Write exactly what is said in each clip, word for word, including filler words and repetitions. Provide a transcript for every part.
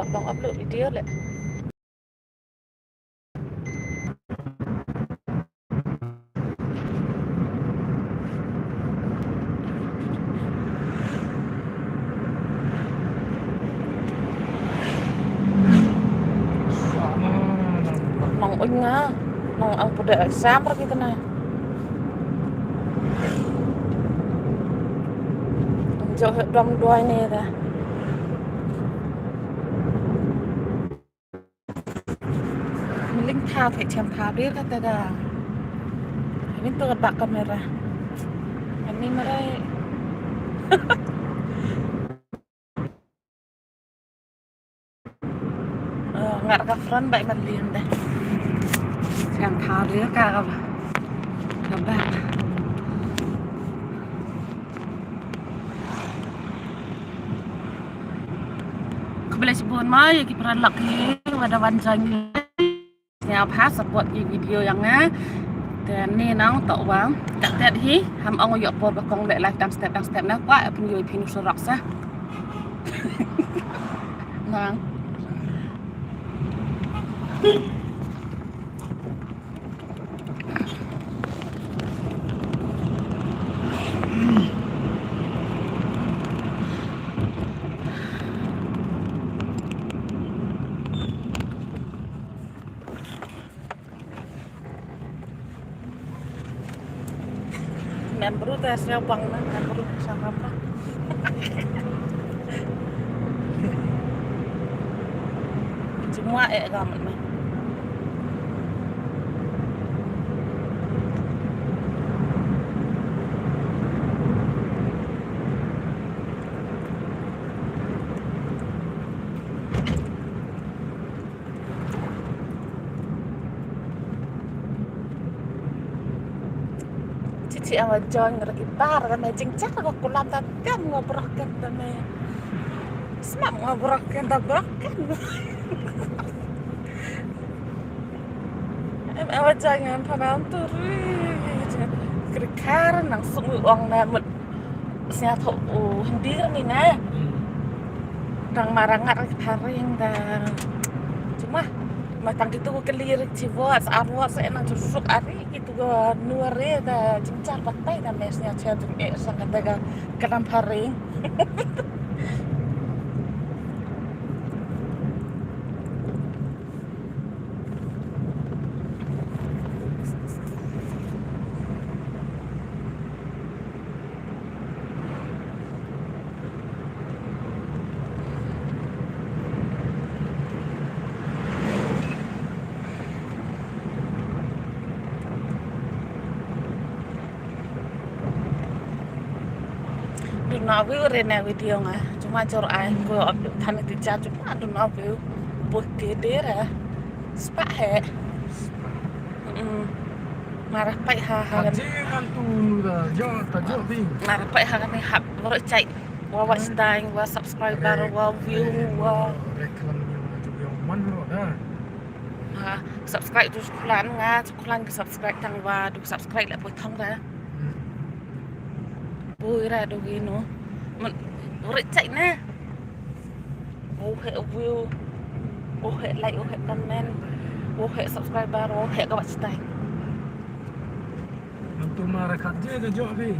Bang upload video leh. Nang un nga, nang ang pude exam ra kita na. Jauh dong dua ini dah. Miling tha, phe thiam tha, rir kata da. Ini tu kat bak kamera. Ini marai. Eh, ngat ka front bai man lin deh. Thiam tha, rir ka ka ba. Ka bak. Khublei shibun ma ïa ki paralok hi, wa da wan join. Sngewbha support ki video jong nga. Te ni nang to wa. Kat tet hi, ham ong ïoh por ba kong leh live dang step dang step na, kwah pynïoh phi nu surok sa. Nang. Membru ta sñiaw bang na, membru sa kam na. Cuma eh gamat na. Chichi awa join ngi raki par ka me jingchak ka kulam ta tem nga broken ta me. Smap nga broken ta broken. Em awa join ngan panam tu ri. Kri kar nang sung ong na mut. Sñiaw thoh u hyndir mi ne. Hmm. Dang marang ngat ki pharing da. Cuma ma tang kitu ki kali ri chi vot sa ar vot sa enang chusuk ari kitu ko nuar re da jingchar batai da me sñiaw char jing eh sang kata ka kalam pharing. Duna view re ne video nga. Cuma jor ai ko than ti cha cuma duna view. Bot ke de re. Spah he. Mm. Marah pai ha ha. Haji ngan tu da jo ta jo bi. Marah pai ha ni hap bro chai. Wa wa stai wa subscriber wa view wa. Reklam ni ma tu yo man lo da. Ha subscribe tu khlan nga. Khlan ki subscribe tang wa du subscribe la poi thong da. Hmm. Poi ra du wi no. Man rit chai na. Wo he view. Wo he like, wo he comment. Wo he subscriber, wo he ka watch time. Antum mara khat je ka jok phi.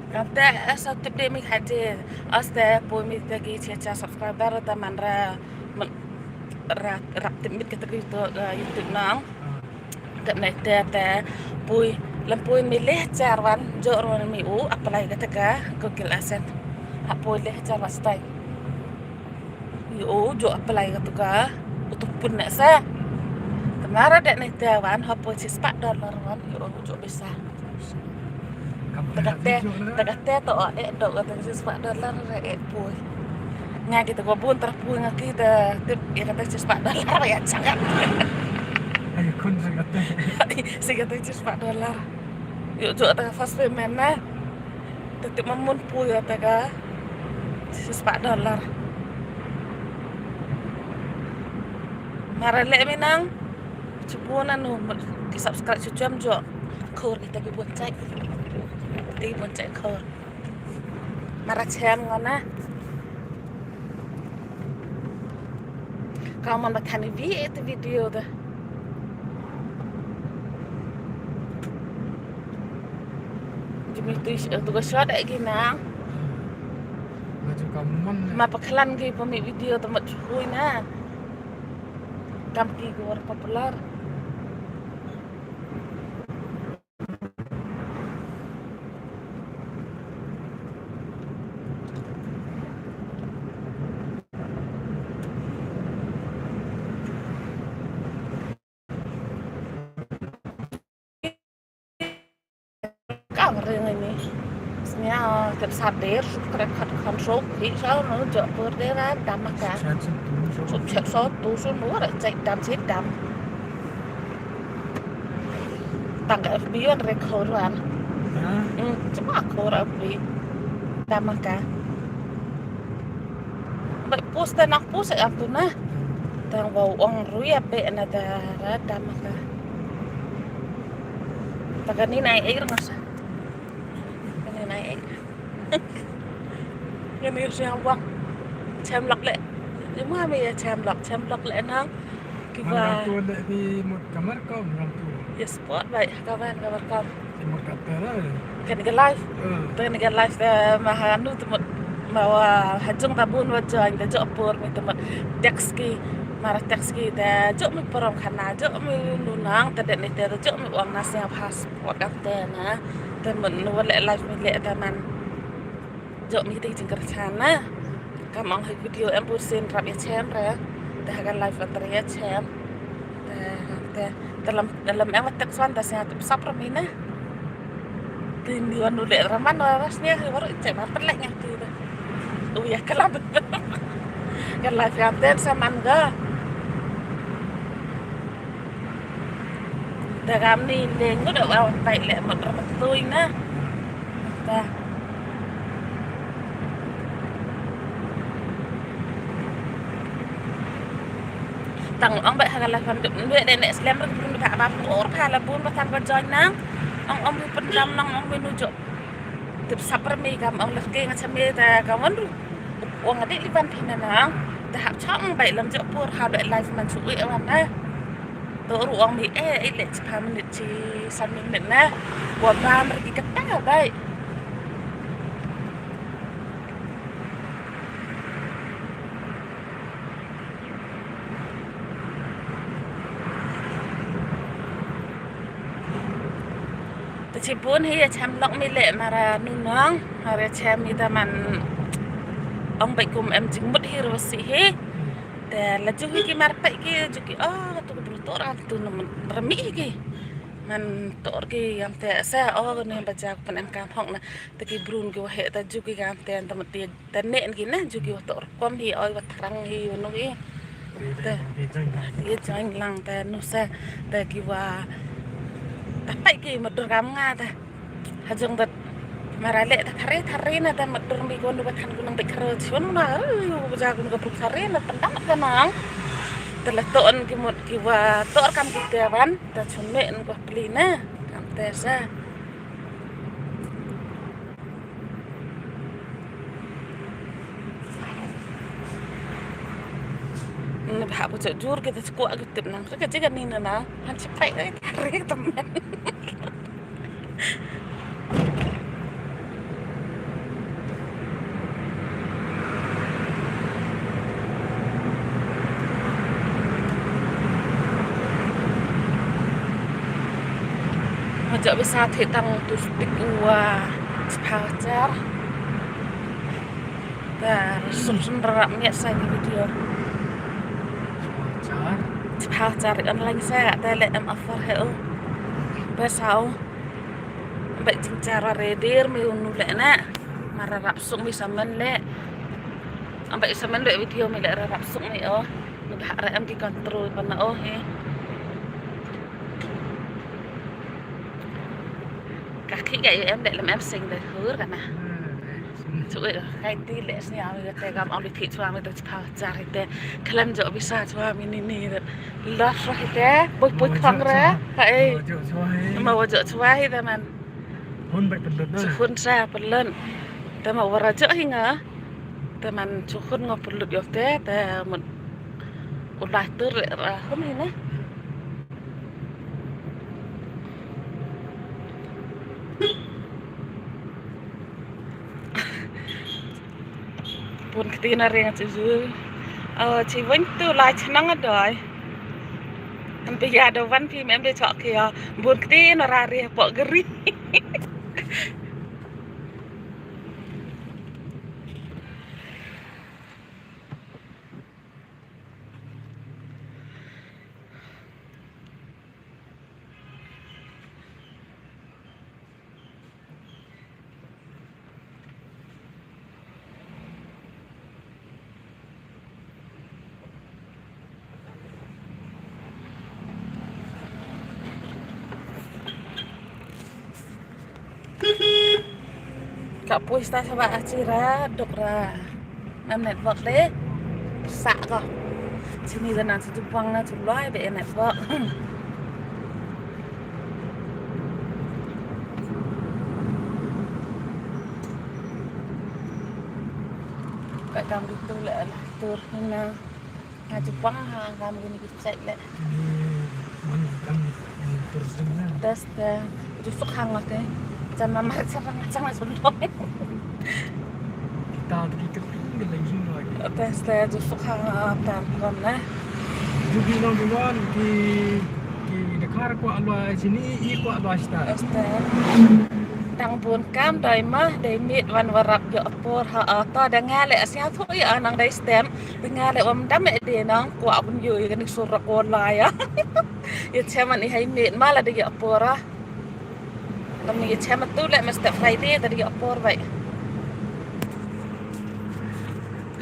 Kata asa tip de mi khat je. Aste poi mi ta ki cha cha subscriber ta man ra. Man ra rap tip mit kata ki to, eh, YouTube nang. Ah. Kat nai te te pui lem pui mi leh char wan jo wan mi u apply kata ka Google AdSense. Ha pui leh char wan stai. Yo jo apply kata ka u tu pun ne sa. Tamara de nai te wan ha pui sispa dollar wan yo jo bisa. Takate, takate to eh do kata sispa dollar eh pui. Nga kita ko bun ter pui nga kita tip ya kata sispa dollar ya sangat. Ayo kun sa kata. Si kata sispa dollar. Yo jo ta first payment na. Tip mamun pui kata ka sispa dollar. Mara le minang. Chubun anu ki subscribe chucham jo. Khur kita ki bun chai. Kita ki bun chai khur. Mara chem ngana. Ka man ba than i vi e te video da. Jimmy tu tu ka shot e ki nang. Maju ka man. Ma paklan ki pami video te mat hui na. Kam ki gor popular. Ka ring ini. Snya kat sadir, sukret kat kan sok, hi sa no jok pur dera dam ka. Sukset so tu su no ra cek dam sit dam. Tang ka F B on re khoran. Hmm, cuma khor F B. Dam ka. Bai pus te nak pus e am tu na. Tang bau ong rui ape na da ra dam ka. Ta kani nai air ngasa. Kani nai air. Kani siang wak. Chem lak le. Ima mi ya chem lak, chem lak le nang. Kiba. Ngam tu le di mut kamar ko ngam tu. Yes, sport bai. Kaban kabar kam. Timur Kapera. Kan ga live. Hmm. Kan ga live da ma ha nu temut ma wa hajung ta bun wa join da jok pur mi temut text ki mara text ki da jok mi porom khana jok mi nunang ta det ni te da jok mi wang na sia passport ka te na temut nu wa le live mi le ta man jok mi te jingkyrchan na. Kam ong hi video em pur sin rap ya chem re. Da ha ga live antar ya chem. Da da Dalam dalam em text wan da sia tu sap rami na. Tin di wan ule raman wa ras nia hi waru cek ma pelek nya tu da. U ya kalam. Kan la fiam ten saman ga. Da gam ni le ngut wa tai le mat ramat tui na. Da. Tang ong ba ha ka la kan dep nwe de ne slem rek bun ba ba por pha la bun ba tang ba join nang. Ong ong bu pen kam nang ong menu jok. Tip sap rami kam ong lef ke nga chame ta ka wan ru. Ong ade li ban phi na nang. Ta hap chong ba lam jok por ha ba live man chu wi wan na. To ru ong mi e e le chi pha minit chi san minit na. Wa ba mer ki kata bai. Te chibun hi ya chem lok mi le mara nunong, mara chem mi da man ong bai kum em jingmut hi ro si hi. Te la ju hi ki mar pai ki ju ki oh tu bru tor am tu no rami hi ki. Man tor ki am te sa oh ne ba jak pen em kam hok na te ki brun ki wahe ta ju ki kam te ta mut te Te ne ki na ju ki wa tok rukom hi oi wa thrang hi wa nu hi. Te ye join lang te nu sa te ki wa ta pai ki ma dur kam nga te. Ha jong te mara le te khare khare na te ma dur mi ko nu ba than ku nang te khare chun na ru ja ku ka pu khare na tendang ka nang. Te la ton ki mut ki wa tok kam ki te wan te chun me ko pli na kam te sa. Ni ba ha pu chok jur kita chukwa ki tip nang ka jiga ni na na han chipai ai kare temen. Nga jok bisa thik tang tu stik u wa chiphaw hajar. Ba sum sum rap miat sa ni video. Chiphaw hajar online sa te le em offer he u. Ba sa u. Ba jingchar wa redir mi u nu le na. Mara rap sum mi saman le. Ambai samen dek video mi lek rap suk mi oh. Ni bah ra em ki control pana oh he. Ka khi ga em dek lem em sing dek hur kana. Chui kai ti lek sini ami kata kam ami phi chwa mi tu chiphaw hajar ite. Khlem jok bisa chwa mi ni ni dek. Los ra ite. Boi boi khang ra. Hai. Ma wa jok chwa ite man. Hun bai pynlut na. Hun sa pynlut. Te ma wa ra jok hi nga. Te man chukhun ngo pynlut yok te, te mut U lai tur ra hun hi na. Bun kti na ring chi zu. Chi weng tu lai chnang a doi. Kan pi ya do wan pi mem de chok ya. Bun kti na ra ri pok gri. Ka poi sta sha ba a chi ra dok ra. Ngam network de. Sa ko. Chini da nan sa jupang na chup loi be network. Ka kam di tu le tur na. Nga jupang ha kam gini ki chek le. Test te. Ju suk hang te. Jan ma mar chang chang ma sun doi. Kita tu ki keping de lagi lagi. Test te ju suk hang tam kon na. Ju bi nong bi wan ki ki dekar ko alwa sini i ko alwa sta. Test te. Tang bun kam doi ma doi mit wan warap jo apor ha ta da ngale asia thu i anang doi stem. Nga le wam dam e de nang kwah bun yu ya kani sur ra ko la ya. Ya chairman i hai met ma la de ya pora. Kami ya chairman tu le mesti Friday tadi ya por bai.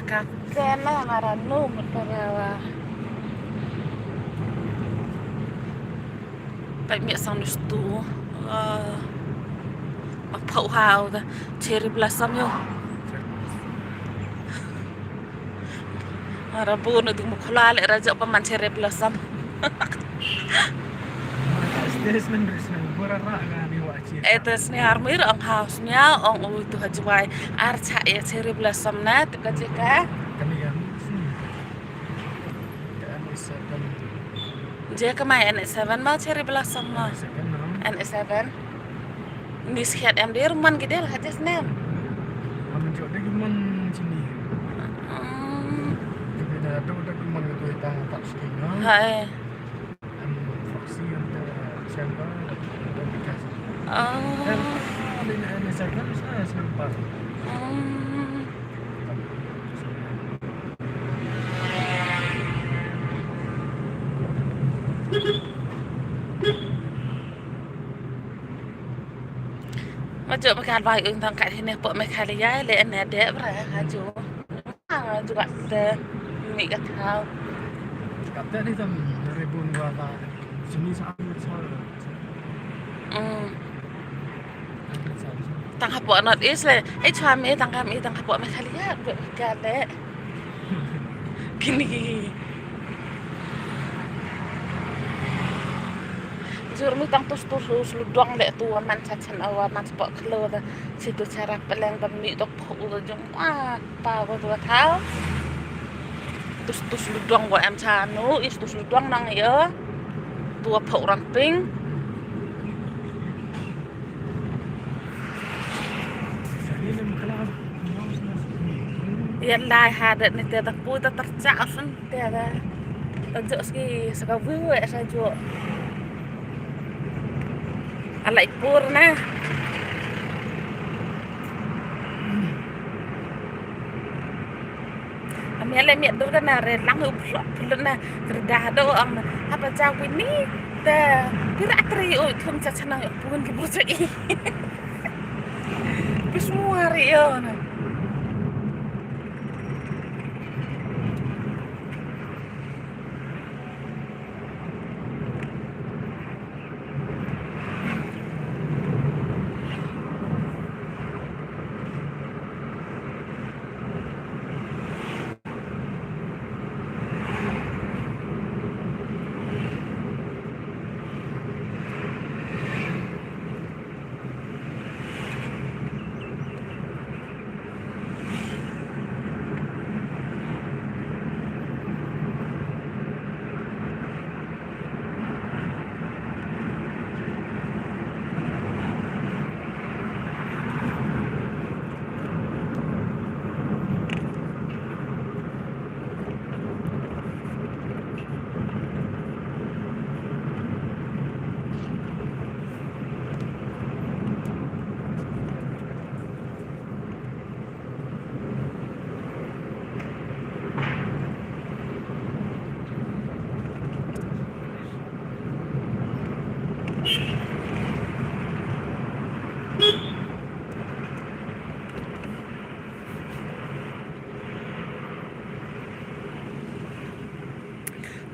Ka kena ngara nu mutara wa. Bai mi sang nus tu. Ah, a phau hau da cherry blossom yo. Ara bu na dung mukula le raja pa man cherry blossom. Eh, tas ni armir ang house nya ong u tu hajwai. Ar cha ya cherry blossom na tu ka jika. Kami kan. Je ka mai N A seven ma cherry blossom ma. N A seven. Ni siat em dir man ki del hajas nem. Am jo de man chini. Hmm. Jadi na do de man tu ta ta skin na. Hai. Am foxy am ta siapa. Oh. N A seven sa sempat. Hmm. Maju makan bai ung tang kat hini pok Meghalaya le ene de bra haju. Ah, juga de mi ka thau. Kata ni tam dari bun gua ta. Sini sa amat sa. Hmm. Tang hapoh North East le. Ai chwa me tang kami tang hapoh Meghalaya be ka le. Kini. Jur mi tang tus tus tus lu dong le tu man cha chan awa man spot klo da. Situ cara peleng da mi dok pho u da jong ah. Pa ko tu thau. Tus tus lu dong ko em cha nu is tus lu dong nang ya. Tu pho ran ping. Yan lai ha da ni te da pu da tar cha asun te da. Ta jo ski sa ka wi we sa jo. Alai pur na. Ami ale mi dur kana re lang u phlok phlok na kerda do am apa jawi ni ta pira tri u thum cha chanang pun ki bur cha i. Bismuari yo na.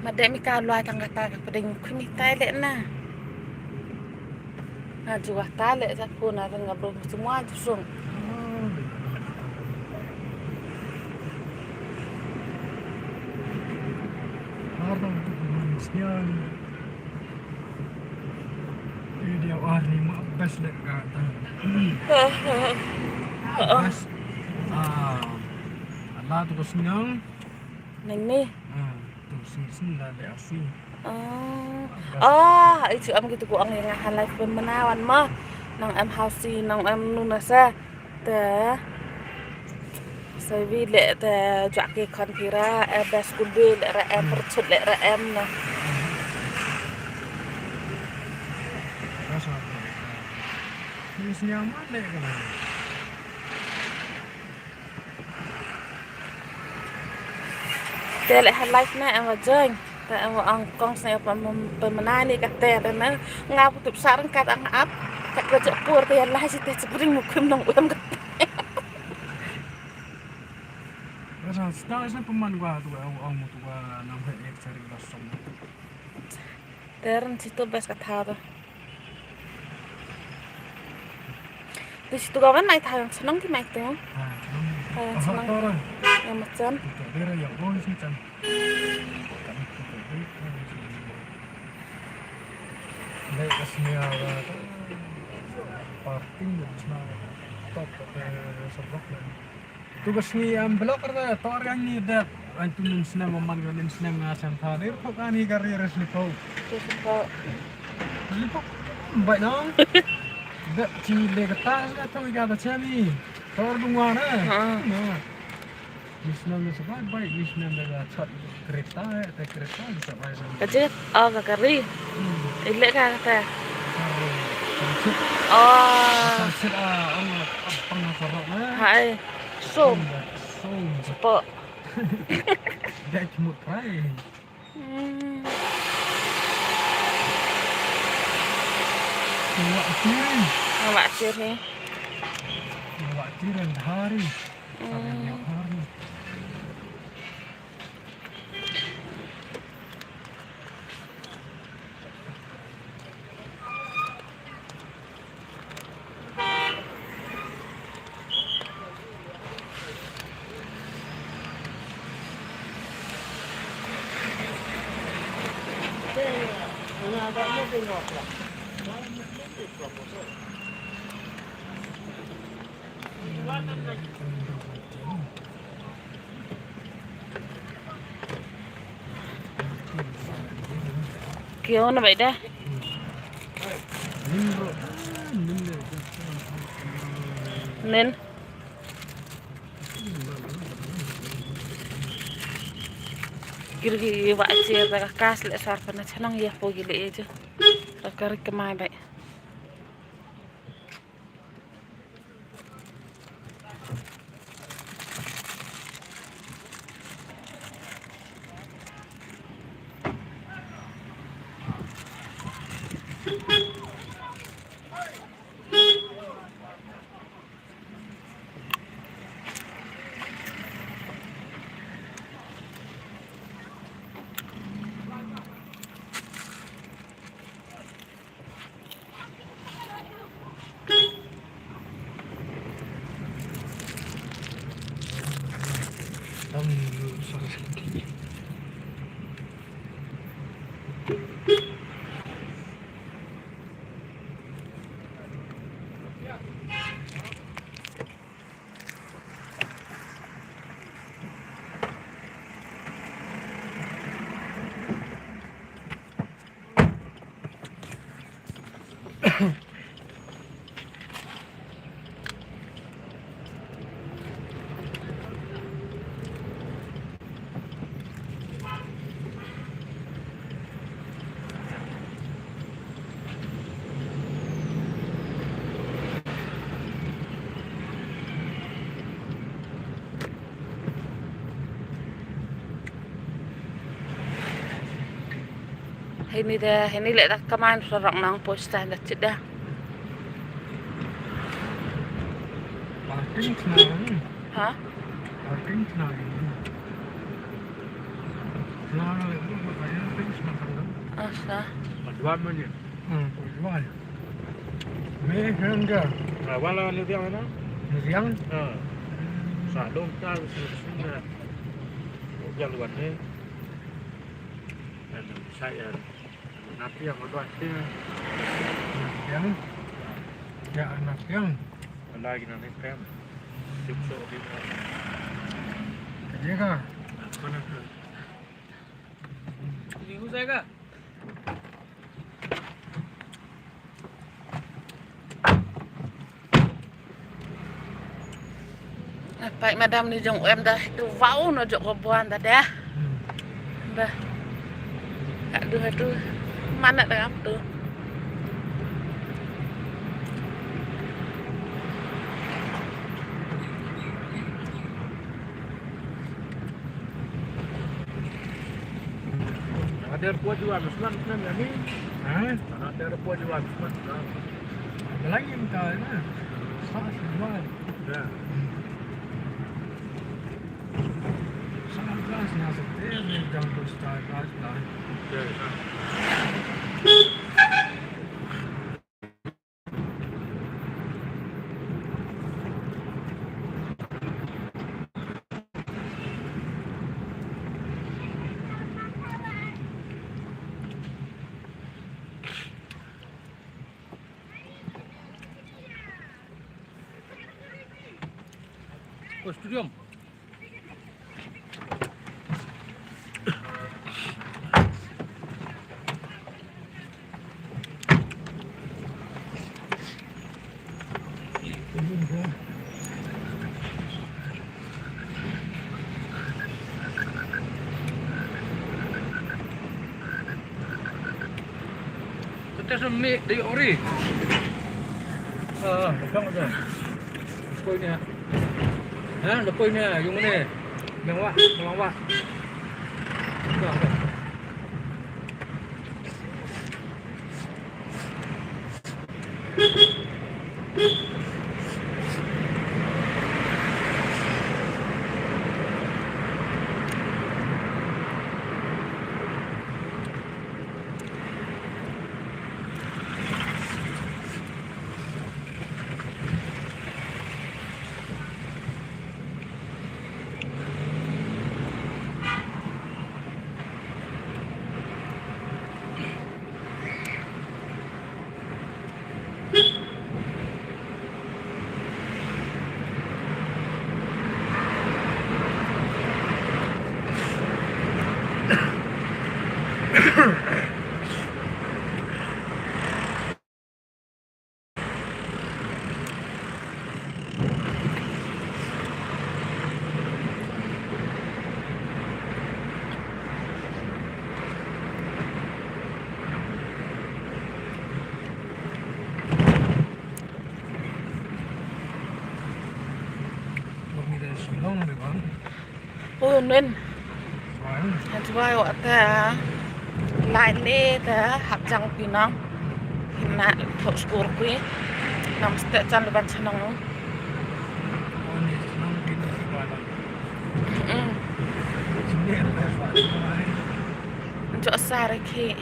Ma dei mi ka lua tang kata ka pdeng khmi tai le na. Na ju kata le ja phu na dang abro semua ju sung. Arang tu pun siang. Ini dia wah ni mak best dek kata. Best. Ah, Allah tu ko senyang. Nang ni. Ah, tu sing sing la dek asi. Ah. Ah, itu am gitu ko ang yang ha live pun menawan mah. Nang am hausi, nang am nunasa. Te. Sa wi le te jwa ke khon pira, eh, best kul bi le ra em, hmm, perchut le ra em na. Ni siang mat le kana. Te le ha live na em wa join. Te em wa ang kong sne pa mem-, pemena ni ka te te na. Nga putup sarang kat ang ap. Kat ka jek pur te ya live si te chibring mukhim nong uem ka. Rasa sita sne peman gua tu ang ang tu gua nang he ek sari la som. Te ran situ best ka tha tu. Di situ kawan mai thayang senang di mai tu. Ha, senang. Thayang senang. Yang macam. Itu dia yang oh si chan. Dai ka snia parking di sna top, eh, seblak dan. Tu ka sngi am blok ar da tor yang ni da. An tu nin snem man ka nin snem nga sem tha dir pok ani ka ri res lipo. Lipo. Bai nong. Da chi le ka ta ka tu ka da chami. Tor dungwa na. Ha. Na. Ni snem da sabai bai ni snem da ka chat. Kereta, eh, te kereta bisa bai sama. Ka jit, oh, ka kari. Hmm. Ile ka kata. Kari. Transit. Oh. Transit, ah, ang, ang pernah sarap, eh. Hai. Song. Hmm, song. Sepo. Dia cuma try. Hmm. Wak ciri. Wak ciri. Wak ciri hari. Hmm. Hari. Kio na bai da. Nen. Kir ki wa che da ka kas le sar pa na chanang ya po gi le e jo. Ka kar ka mai bai. Hini de, hini le da kaman sorok nang posta da chida. Parking kena ni. Ha? Parking kena ni. Asa. Dua menit. Hmm, dua. Mei kan ke? Awal lah ni dia mana? Ni dia? Ha. Sa dong ta sini. Dia luar ni. Dan saya nak yang dua sini. Yang ya anak yang lagi nanti kan. Sip so di. Dia kan. Mana tu? Liu saya kan? Pai madam ni jong em dah tu vau no jok ko buan dah dah. Hmm. Dah. Aduh aduh. Mana dah tu? Ada kuat juga Usman Usman kami. Ha? Ada kuat juga Usman. Ada lagi minta na. Sa semua. Ya. Sangat keras ni asal dia ni jangkau style keras lah. Ya, ya. Ko studium. Kita semik di ori. Ah, pegang aja. Kau ini ya. Ha, lepas ni, yung ni. Yang wah, kelang wah. Dah, dah. Ui, nen. Hajwai wa ta lai ne ta hap jang pinang. Hina thok skur kui. Nam stek jan leban chanang. Mm. Jo sare ki.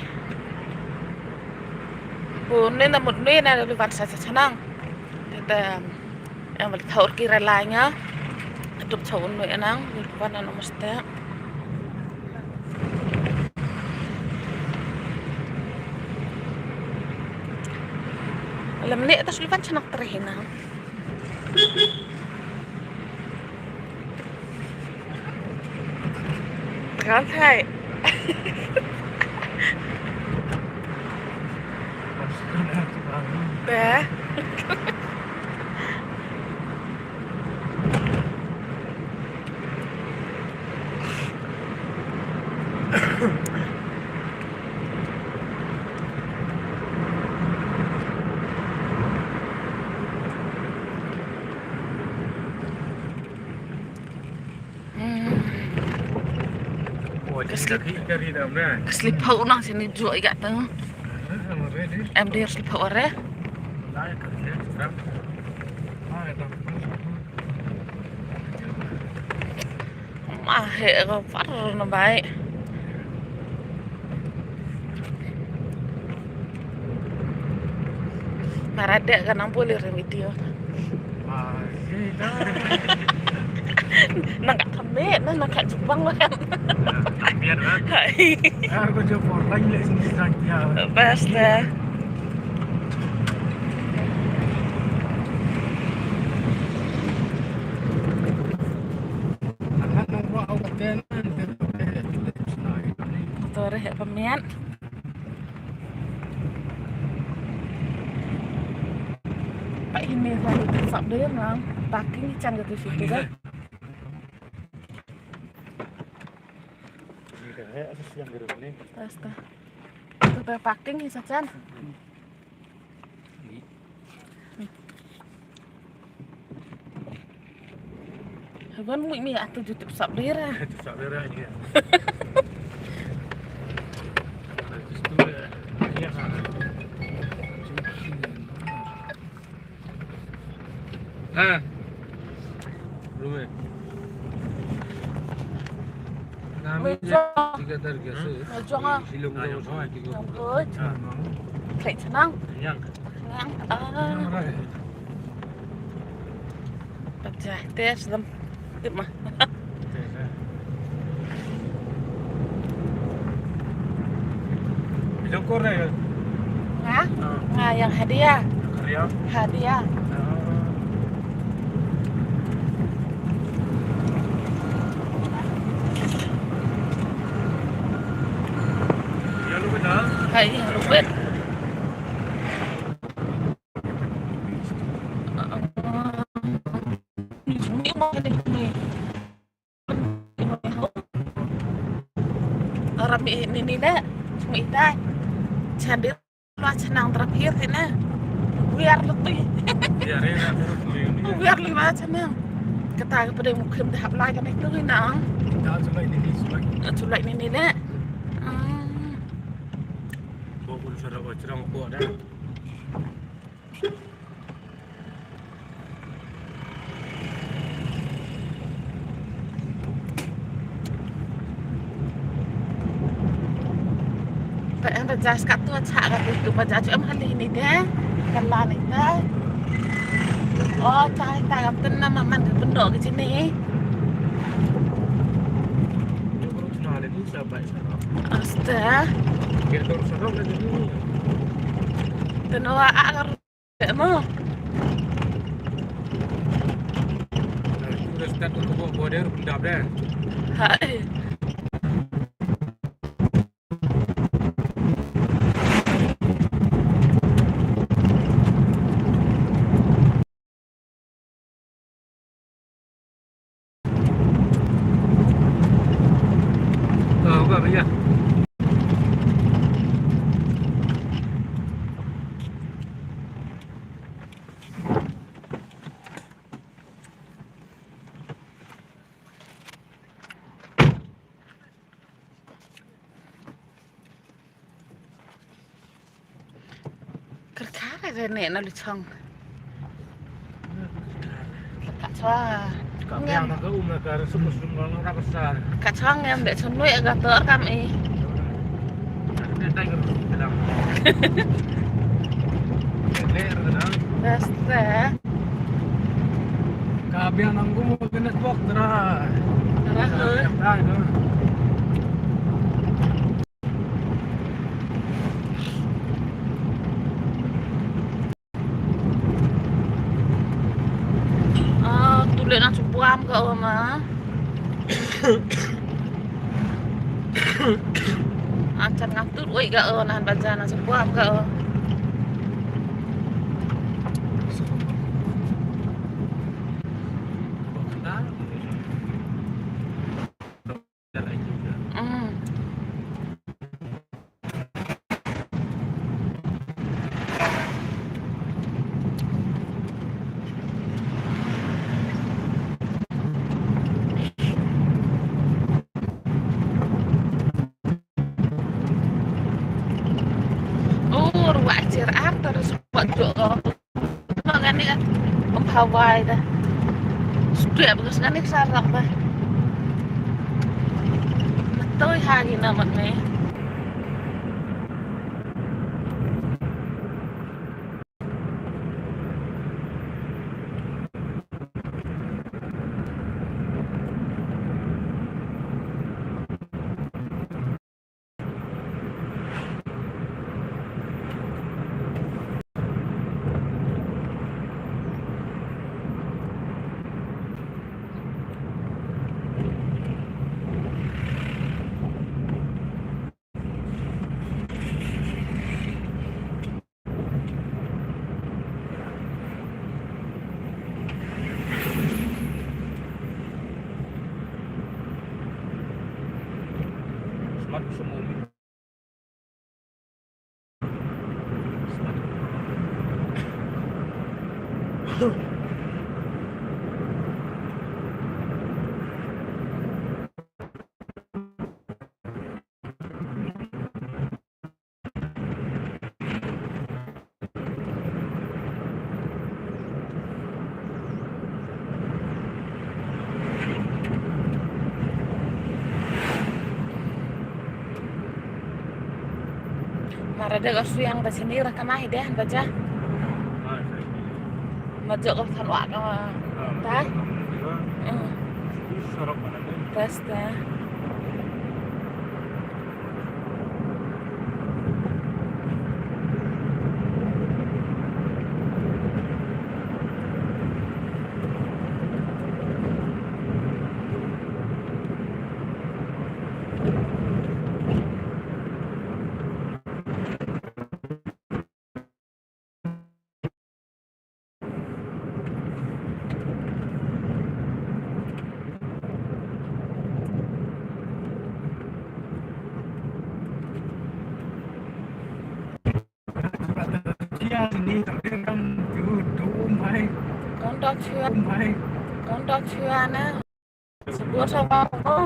Bu nen na mut nen na leban sa chanang. Ta. Em, bad thaur ki ra lai nga. Tup chau nu enang, ni kwan na mesti. Lem ne tas lipan chanak terhina. Tegal thai. Te. Hmm. Oh, ka slip, ka slip pau nang sini juak iga tu. Em dir slip pau are. Ma he ka par na bai. Ara dek ka nang boleh rem video. Nang kat temek, nang kat Jepang lah kan. Mian lah. Hai. Ar ko jo por lain lek sini sang dia. Basta. Anak nang buat awak tenan. Motor eh pemiat. Pak ini selalu sap dia nang parking ni cang ke situ kan. Astaga. Tu parking ni sajan. Haban mu mi atu jutip sap dera. Jutip sap dera ni. Ha. Rumah. Kami tiga target. Silung. Klik senang. Yang. Ah. Pecah, test lem. Tip mah. Jongkor eh. Nga? Ah. Nga yang hadiah. Hadiah. Hadiah. Ah. Ya, lu benar. Hai, lu bet. Ram i ni ni le, smu i tai. Chan dei la chanang drap hir ti ne. Wiar lutui. Wiar lutui ma chanang. Kata ka pdeng mukhim da hap lai ka ne tu na. Chulai ni ni le. Bokul sara wachrang ko da. Ba em ba jas ka tu cha ka tu ba jas em hali ni de. Kan la ni de. Oh, cha ta ka ten na ma man ka pendo ke sini. Asta. Tenwa a. Mo. Udah start untuk bawa border pendap deh. Hai. Ah, buka meja. Kyrkha re ne na luchong. Ka chong. Ka biang na ka um na ka resu muslum ka nang rap besar. Ka chong em de chong nui ka tor kam i. Basta. Ka biang nang gum ka network tara. Tara. Ka biang tara. Ah, tu leh nang shu buam ka o ma. Ah, chan ngam tut oi ka o, nahan ban jan nang shu buam ka o. Mm. Oh, ruah cer ar terus buat jok kau. Ngani ka, um, Hawaii da. Sdep ka ngani ka sarap da. Matoi ha ki na mat me. Mara de ka suyang ta sini ra kamai de ba ja. Ma jok ka tharwa ka ta. Rasta. Kon ta chua, kon ta chua na. Sebut sama ko.